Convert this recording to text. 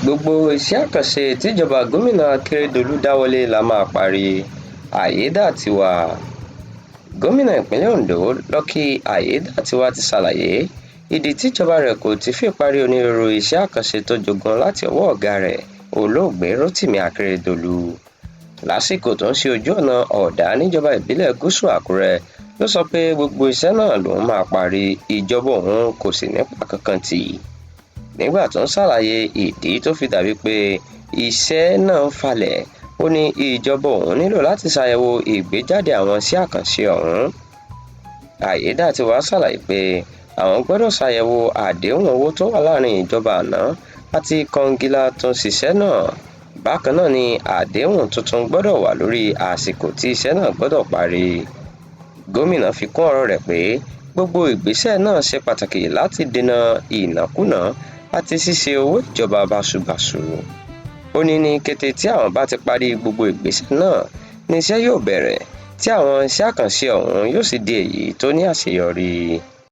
Gbogbo iṣẹ́ àkànṣe tíjọba gómìnà Akérèdọ́lù dáwọ́ lé la máa parí Aiyedàatiwá. Gómìnà ìpínlẹ̀ Ondo Lucky Aiyedàatiwá ti ṣàlàyé ìdí tíjọba rẹ̀ kò tí ì fi parí onírúurú iṣẹ́ àkànṣe tó jogún láti ọwọ́ ọ̀gá rẹ̀, Olóògbé Rotimi Akeredolu. Lásìkò tó ń ṣí ojú ọ̀nà Ọ̀dá níjọba ìbílẹ̀ Gúúsù Àkúrẹ́ ló sọ pé gbogbo iṣẹ́ náà lòun máa parí, ìjọba òun kò sì ní pa kankan tì. Nígbà tó ń ṣàlàyé ìdí tó fi dàbí pé iṣẹ́ náà ń falẹ̀, ó ní ìjọba òun nílò láti ṣàyẹ̀wò ìgbéjáde àwọn iṣẹ́ àkànṣe ọ̀hún. Aiyedàatiwá ṣàlàyé pé àwọn gbọ́dọ̀ ṣàyẹ̀wò àdéhùn owó tó wà láàrin ìjọba àná àti kọ̀ǹgílá tó ń ṣiṣẹ́ náà. Bákan náà ni àdéhùn tuntun gbọ́dọ̀ wà lórí àsìkò tí iṣẹ́ náà gbọ́dọ̀ parí. Gómìnà fi kún ọ̀rọ̀ rẹ̀ pé gbogbo ìgbésẹ̀ náà ṣe pàtàkì láti dènà ìnákúnàá àti ṣíṣe owó ìjọba báṣubàṣu. Ó ní ní kété tí àwọn bá ti parí gbogbo ìgbésẹ̀ náà ni iṣẹ́ yóò bẹ̀rẹ̀, tí àwọn iṣẹ́ àkànṣe ọ̀hún yóò sì di èyí tó ní àṣeyọrí.